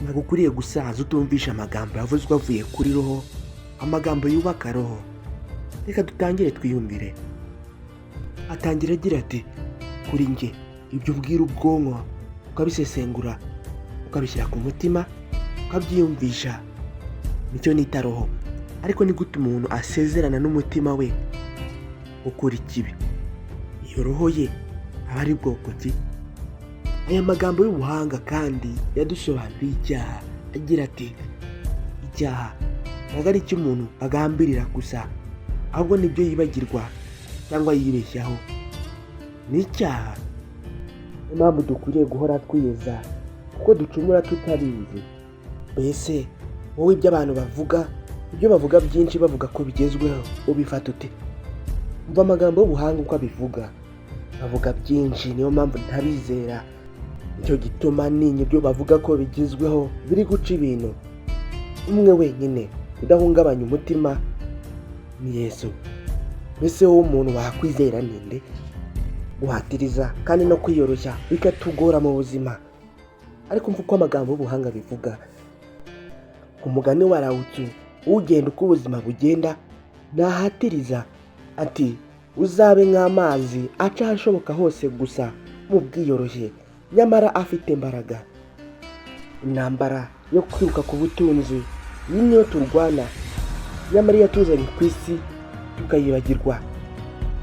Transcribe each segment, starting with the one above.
Ntabwo ukwiriye gusaza utumvisha amagambo yavuzwe avuye kuri roho, amagambo yubaka roho. Reka dutangire twiyumvire. Atangira agira ati: "Kuri njye, ibyo ubwira ubwonko, ukabisesengura, ukabishyira ku mutima, ukabyiyumvisha, nicyo nita roho. Ariko ni gute umuntu asezerana n'umutima we ukora ikibi? Iyo roho ye aba ari bwoko ki?" Aya magambo y'ubuhanga kandi yadusobanuriye icyaha, agira ati: "Icyaha ntabwo ari icyo umuntu agambirira gusa, ahubwo nibyo yibagirwa cyangwa yibeshyaho ni icyaha." Niyo mpamvu dukwiriye guhora twiyeza, kuko ducumura tutabizi. Mbese wowe, ibyo abantu bavuga, ibyo bavuga byinshi bavuga ko bigezweho, ubifata ute? Umva amagambo y'ubuhanga uko abivuga: "Bavuga byinshi, niyo mpamvu ntabizera. Nicyo gituma ninya ibyo bavuga ko bigezweho biri guca ibintu. Umwe wenyine udahungabanya umutima ni Yesu. Mbese wowe, umuntu wakwizera ninde?" Guhatiriza kandi no kwiyoroshya bikatugora mu buzima, ariko mva uko amagambo y'ubuhanga bivuga. Ku mugani wa Lao Tzu, ugenda uko ubuzima bugenda ntahatiriza, ati: "Uzabe nk'amazi aca ahashoboka hose gusa mu bwiyoroshye, nyamara afite imbaraga." Intambara yo kwiruka ku butunzi, iyi niyo turwana, nyamara iyo tuzanye ku isi tukayibagirwa.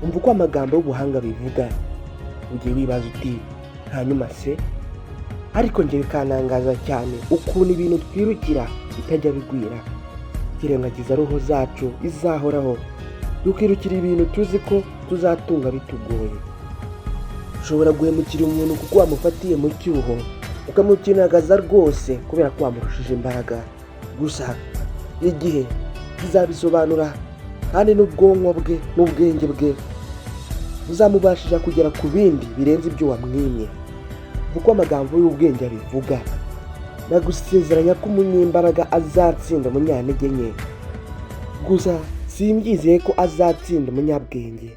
Umva uko amagambo y'ubuhanga bivuga. Ugiye wibaza uti: "Hanyuma se?" Ariko njye bikanangaza cyane ukuntu ibintu twirukira bitajya bigwira, tukirengagiza roho zacu izahoraho, tukirukira ibintu tuzi ko tuzatunga bitugoye. Ushobora guhemukira umuntu kuko wamufatiye mu cyuho, ukamukinagaza rwose kubera ko wamurushije imbaraga. Gusa igihe kizabisobanura, kandi n'ubwonko bwe n'ubwenge bwe buzamubashisha kugera ku bindi birenze ibyo wamwimye. Kuko amagambo y'ubwenge abivuga: "Nagusezeranya ko umunyembaraga azatsinda umunyantege nke, gusa simbyizeye ko azatsinda umunyabwenge."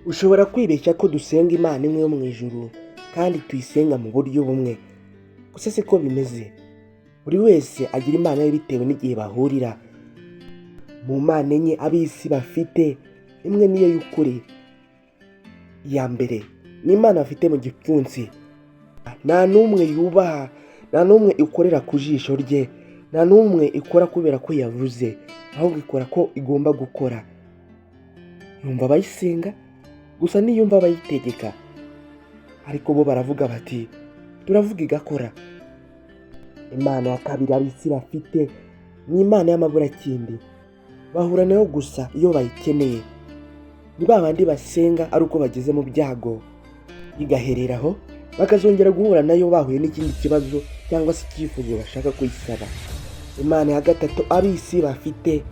Ushobora kwibeshya ko dusenga Imana imwe yo mu ijuru kandi tuyisenga mu buryo bumwe, gusa siko bimeze. Buri wese agira Imana ye bitewe n'igihe bahurira. Mu mana enye ab'isi bafite, imwe niyo y'ukuri. Iya mbere ni Imana bafite mu gipfunsi. Nta n'umwe yubaha, nta n'umwe ikorera ku jisho rye, nta n'umwe ikora kubera ko yavuze, ahubwo ikora ko igomba gukora. Yumva abayisenga gusa, niyumva abayitegeka. Ariko bo baravuga bati: "Turavuga igakora." Imana ya kabiri ab'isi bafite ni Imana y'amaburakindi. Bahura nayo gusa iyo bayikeneye. Ni ba bandi basenga ari uko bageze mu byago, igahereraho, bakazongera guhura nayo bahuye n'ikindi kibazo cyangwa se icyifuzo bashaka kuyisaba. Imana ya gatatu ab'isi bafite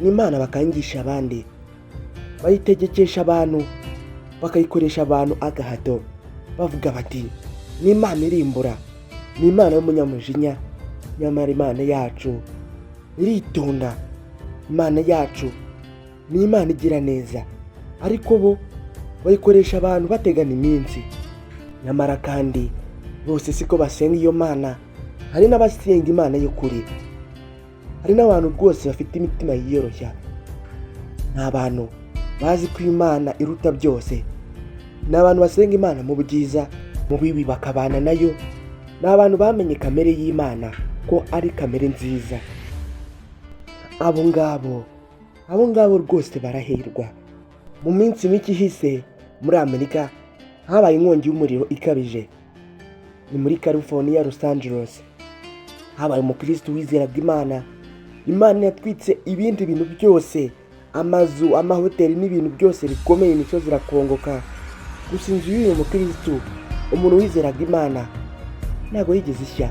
ni Imana bakangisha abandi. Bayitegekesha abantu, bakayikoresha abantu agahato. Bavuga bati: "Ni Imana irimbura, ni Imana y'umunyamujinya." Nyamara Imana yacu iritonda, Imana yacu ni Imana igira neza. Ariko bo bayikoresha abantu bategana iminsi. Nyamara kandi bose siko basenga iyo mana. Hari n'abasenga Imana y'ukuri. Hari n'abantu rwose bafite imitima yiyoroshya. Ni abantu bazi ko Imana iruta byose. Ni abantu basenga Imana mu byiza, mu bibi bakabana nayo. Ni abantu bamenye kamere y'Imana ko ari kamere nziza. Abo ngabo, abo ngabo rwose barahirwa. Mu minsi mike ihise, muri Amerika habaye inkongi y'umuriro ikabije. Ni muri California, Los Angeles. Habaye umukirisitu wizeraga Imana. Imana yatwitse ibindi bintu byose, amazu, amahoteli n'ibintu byose bikomeye, imisozi irakongoka. Gusa inzu y'uyu mukirisitu, umuntu wizeraga Imana, ntabwo yigeze ishya.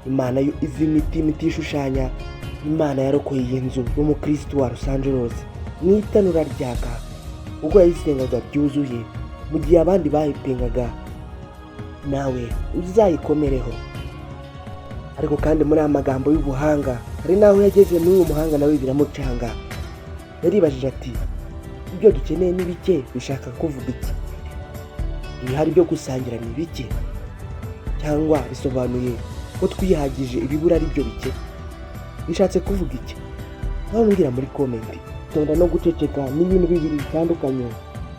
Imana yo izi imitima itishushanya. Imana yarokoye iyi nzu y'umukirisitu wa Los Angeles mu itanura ryaka, ubwo yayisengaga byuzuye mu gihe abandi bayipingaga. Nawe uzayikomereho. Ariko kandi muri aya magambo y'ubuhanga hari n'aho yageze muri uyu muhanga nawe biramucanga. Yaribajije ati: "Ibyo dukeneye ni bike bishaka kuvuga iki? Ibihari byo gusangira ni bike, cyangwa bisobanuye Ko twihagije, ibibura ari byo bike. Bishatse kuvuga iki? Nawe mbwira muri comment. Tonda no guceceka ni ibintu bibiri bitandukanye.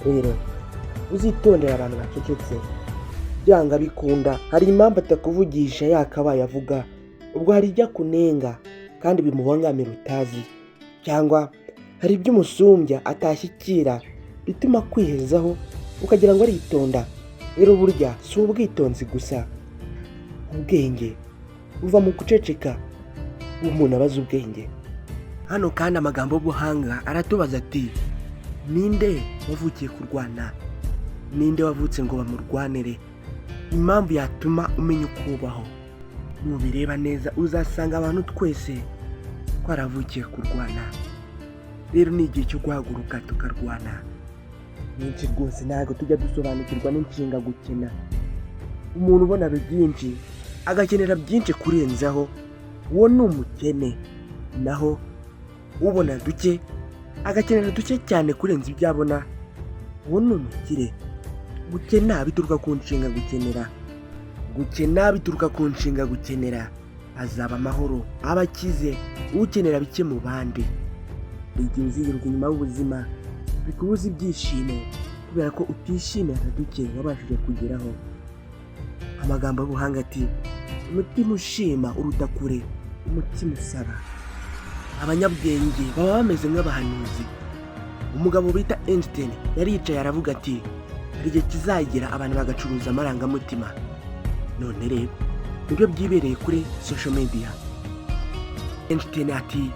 Rero uzitondera abantu bacecetse. Byanga bikunda hari impamvu atakuvugisha yakabaye avuga. Ubwo hari ibyo akunenga kandi bimubangamira utazi, cyangwa hari ibyo umusumbya atashyikira bituma kwihezaho, ukagira ngo aritonda. Rero burya si ubwitonzi gusa, ubwenge buva mu guceceka. Umuntu abaza ubwenge hano. Kandi amagambo y'ubuhanga aratubaza ati: "Ninde wavukiye kurwana? Ninde wavutse ngo bamurwanire?" Impamvu yatuma umenya uko ubaho: nubireba neza uzasanga abantu twese twaravukiye kurwana. Rero ni igihe cyo guhaguruka tukarwana. Benshi rwose ntabwo tujya dusobanukirwa n'inshinga gukena. Umuntu ubona byinshi agakenera byinshi kurenzaho, uwo ni umukene. Naho ubona duke agakenera duke cyane kurenza ibyo abona, uwo ni umukire. Gukena bituruka ku nshinga gukenera. Gukena bituruka ku nshinga gukenera. Azaba amahoro, aba akize ukenera bike mu bandi. Igihe uziruka inyuma y'ubuzima bikubuza ibyishimo kubera ko utishimira na duke wabashije kugeraho. Amagambo y'ubuhanga ati: "Umutima ushima uruta kure umutima usaba." Abanyabwenge baba bameze nk'abahanuzi. Umugabo bita Einstein yari yicaye aravuga ati: "Hari igihe kizagera abantu bagacuruza amarangamutima." None rero nibyo byibereye kuri social media. Einstein ati: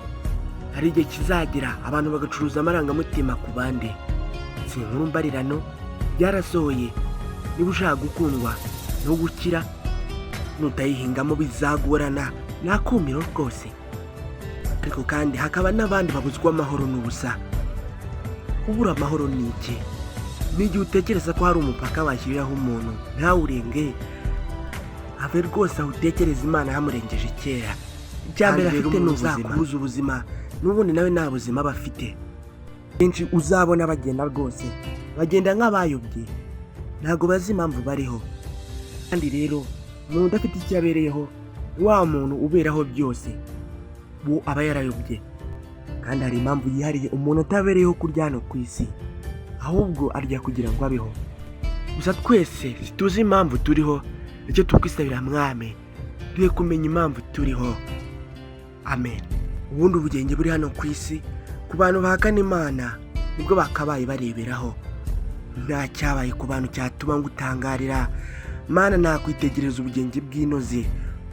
"Hari igihe kizagera abantu bagacuruza amarangamutima ku bandi." Si inkuru mbarirano, byarasohoye. Niba ushaka gukundwa no gukira, nutayihingamo bizagorana. Ni akumiro rwose. Ariko kandi hakaba n'abandi babuzwa amahoro n'ubusa. Kubura amahoro ni iki? Ni igihe utekereza ko hari umupaka washyiriraho umuntu ntawurenge. Have rwose aho utekereza, Imana yamurengeje kera. Icya mbere afite ni uzakubuza ubuzima, n'ubundi nawe nta buzima aba afite. Benshi uzabona bagenda rwose bagenda nk'abayobye, ntabwo bazi impamvu bariho. Kandi rero umuntu udafite icyo abereyeho ni wa muntu uberaho byose, uwo aba yarayobye. Kandi hari impamvu yihariye umuntu atabereyeho kurya hano ku isi, ahubwo arya kugira ngo abeho. Gusa twese ntituzi impamvu turiho. Nicyo tukwisabira: Mwami, duhe kumenya impamvu turiho. Amen. Ubundi ubugenge buri hano ku isi, ku bantu bahakana Imana nibwo bakabaye bareberaho. Nta cyabaye ku bantu cyatuma ngutangarira, Mana. Nakwitegereza ubugenge bw'inoze,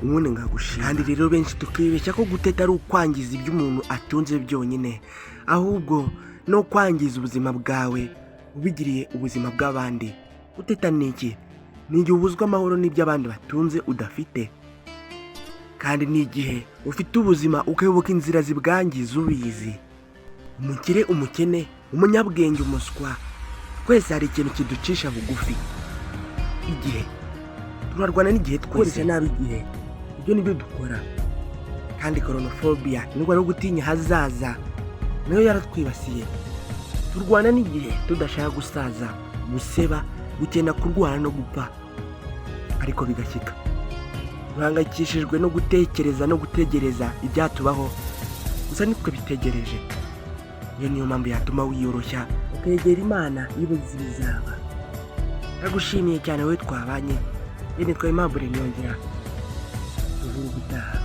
ubundi nkagushima. Kandi rero benshi tukibeshya ko guteta ari ukwangiza ibyo umuntu atunze byonyine, ahubwo no kwangiza ubuzima bwawe ubigiriye ubuzima bw'abandi. Guteta ni iki? Ni igihe ubuzwa amahoro n'ibyo abandi batunze udafite. Kandi ni igihe ufite ubuzima ukayoboka inzira zibwangiza ubizi. Umukire, umukene, umunyabwenge, umuswa, twese hari ikintu kiducisha bugufi: igihe. Turarwana n'igihe twese. Gukoresha nabi igihe, ibyo nibyo dukora. Kandi chronophobia, indwara yo gutinya ahazaza, nayo yaratwibasiye. Turwana n'igihe tudashaka gusaza, guseba, gukena, kurwara no gupfa, ariko bigashyika. Duhangayikishijwe no gutekereza no gutegereza ibyatubaho, gusa nitwe bitegereje. Iyo niyo mpamvu yatuma wiyoroshya ukegera Imana ibuze ibizaba. Ndagushimiye cyane wowe twabanye. Nitwa Aimable Niyongira. Uhuru gutaha.